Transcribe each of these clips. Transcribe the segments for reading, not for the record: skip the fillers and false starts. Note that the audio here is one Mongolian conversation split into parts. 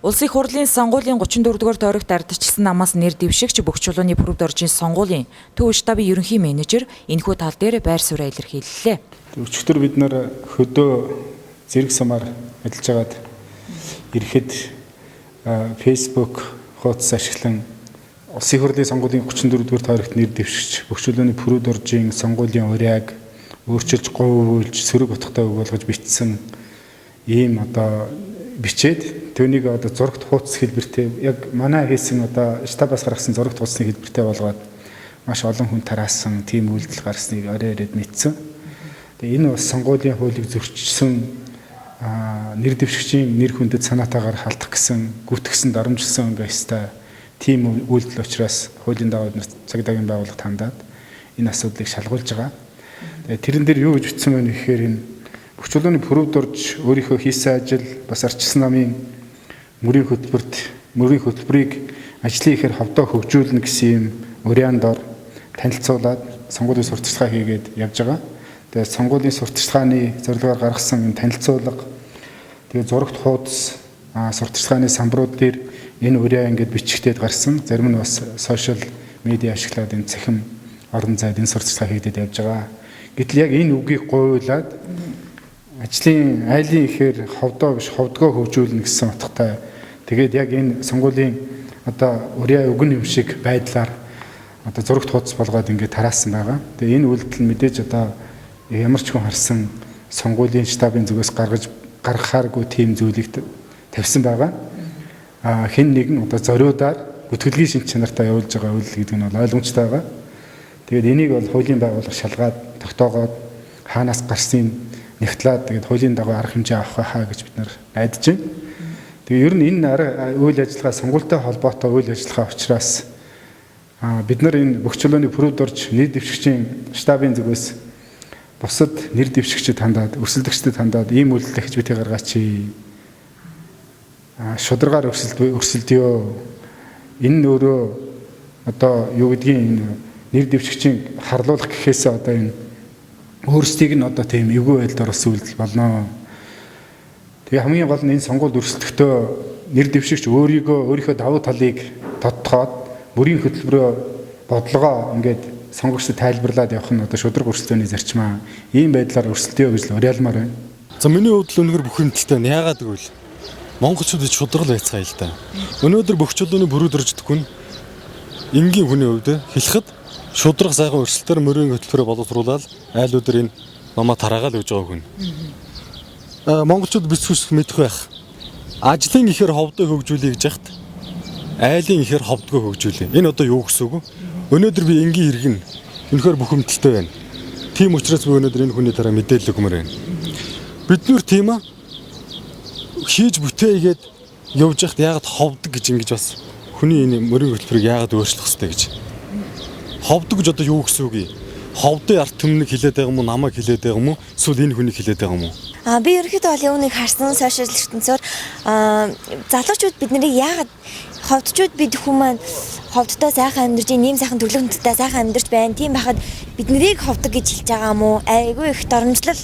Улсын их хурлын сонгуулийн 34-р тойрогт ардчилсан намаас нэр дэвшигч Бөхчулууны Пүрэв-Доржийн сонгуулийн төв штабын ерөнхий менежер энэхүү тал дээр байр сууриа илэрхийллээ. Өчигдөр бид нар хөдөө зэрэг сумаар ажиллаж байгаад ирэхэд Facebook хуудас ашиглан Улсын их хурлын сонгуулийн 34-р тойрогт нэр дэвшигч Бөхчулууны Пүрэв-Доржийн сонгуулийн уриаг өөрчилж, говьлж, сөрөг утгатай үг болгож бичсэн ийм одоо бичээд түүнийг одоо зурагт хуудас хэлбэртэй, яг манай хийсэн одоо штабаас гаргасан зурагт хуудасны хэлбэртэй болгоод маш олон хүн тараасан тийм үйлдэл гарсныг орой ирээд мэдсэн. Тэгээ энэ бас сонгуулийн хуулийг зөрчсөн, нэр дэвшигчийн нэр хүндэд санаатаагаар халдах гэсэн, гүтгсэн, дарамжилсан ингээ ёстой тийм үйлдэл учраас хуулийн дагуу бид цагдаагийн байгууллагад хандаад энэ асуудлыг шалгуулж байгаа. Тэгээ тэрэн дээр юу гэж бичсэн бэ гэхээр энэ Бөхчулууны Пүрэв-Дорж өөрийнхөө хийсэн ажил бас арчилсан намын мөрийн хөтөлбөрт мөрийн хөтөлбөрийг ажлын ихээр ховдоо хөгжүүлнэ гэсэн юм уриан дор танилцуулаад сонгуулийн сурталчилгаа хийгээд явж байгаа. Тэгээд сонгуулийн сурталчилгааны зорилгоор гаргасан энэ танилцуулга, тэгээд зурагт хуудас, сурталчилгааны самбарууд дээр энэ уриа ингээд бичигдээд гарсан. Зарим нь бас сошиал медиа ашиглаад энэ цахим орон зайд энэ сурталчилгаа хийгдээд явж байгаа. Гэтэл яг энэ үгийг гуйлаад ажлын айлын ихээр ховдоо биш, ховдгоо хөгжүүлнэ гэсэн утгатай. Тэгээд яг энэ сонгуулийн одоо уриа өгөн юм шиг байдлаар одоо зурагт хуудас болгоод ингээд тараасан байгаа. Тэгээ энэ үйлдэл нь мэдээж одоо ямар ч хүн харсан сонгуулийн штабын зүгээс гаргаж гаргахааргүй тийм зүйлийг тавьсан байгаа. А хэн нэгэн одоо зориудаар гүтгэлгийн шинж чанартай явуулж байгаа үйлдэл гэдэг нь бол ойлгомжтой байгаа. Тэгээд энийг бол хуулийн байгууллага шалгаад, тогтоогоод, хаанаас гарсныг нягтлаад, тэгээд хуулийн дагуу арга хэмжээ авах байхаа гэж бид нар найдаж байна. Тэгээ ер нь энэ арга үйл ажиллагаа сонгуультай холбоотой үйл ажиллагаа учраас бид нар энэ Бөхчулууны Пүрэв-Дорж нэр дэвшигчийн штабын зүгээс бусад нэр дэвшигчид хандаад, өрсөлдөгчдөд хандаад ийм үйлдэл хийж битгий гаргаач. Шударгаар өрсөлдөё. Энэ нь өөрөө одоо юу гэдгийг энэ нэр дэвшигчийн харлуулах гэхээсээ одоо энэ өөрсдийг нь одоо тийм эвгүй байдалд оруулсан үйлдэл болно. Тэгээ хамгийн гол нь энэ сонгуульд өрсөлдөхдөө нэр дэвшигч өөрийгөө, өөрийнхөө давуу талыг тодтогоод, мөрийн хөтөлбөрөө, бодлогоо ингээд сонгогчдод тайлбарлаад явах нь одоо шударга өрсөлдөөний зарчмаа. Ийм байдлаар өрсөлдөё гэж л уриалмаар байна. За, миний хувьд л үнэхээр бухимдалтай байна. Яагаад гэвэл монголчууд ч шударга л байцгаая л да. Өнөөдөр Бөхчулууны Пүрэв-Доржид хүн энгийн хүний хувьд хэлэхэд шударга сайхан өрсөлдөөр мөрийн хөтөлбөрөө боловсруулаад айл өдөр энэ номоо тараагаал гэж байгаа хүн. Монголчууд бисгүйс мэдэх байх. Ажлын ихээр ховдоо хөгжүүлье гэж яхад айлын ихээр ховдгоо хөгжүүлье. Энэ одоо юу гэсэн үг вэ? Өнөөдөр би энгийн иргэн үнэхээр бухимдалтай байна. Тийм учраас би өнөөдөр энэ хүний дараа мэдээлэл өгмөр байна. Бид нүр тийм аа хийж бүтээгээд явж яхад яагаад ховдог гэж ингэж бас хүний энэ мөрийн хөтөлбөрийг яагаад өөрчлөх хэвтэй гэж. Ховдог гэж одоо юу гэсэн үг юм? Ховдын ард түмнийг хилээд байгаа юм уу, намайг хилээд байгаа юм уу, эсвэл энэ хүнийг хилээд байгаа юм уу? Би ерөнхийдөө бол юуныг харсан сошиал ертөнцөөр залуучууд бид нарыг яагаад ховдчууд, бид хүн маань ховдтой сайхан амьдарч, ийм сайхан төрлөختтэй сайхан амьдарч байна. Тийм байхад бид нарыг ховдог гэж хэлж байгаа юм уу? Айгүй их доромжлол.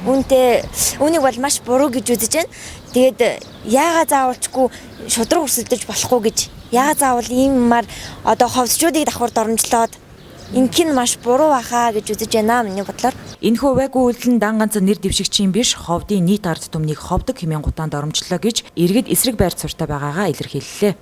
Үүнтэй үүнийг бол маш буруу гэж үзэж байна. Тэгээд яагаад заавалчгүй шудраг өрсөлдөж болохгүй гэж, яагаад заавал иймар одоо ховдчуудыг давхар доромжлоод ингэх нь маш буруу баха гэж үзэж байна миний бодлоор. Энэхүү увайгүй үйлдэл нь дан ганц нэр дэвшигчийн биш, ховдын нийт ард түмнийг ховдог хэмээн гутаан доромжлоо гэж иргэд эсрэг байр суурьтай байгаагаа илэрхийллээ.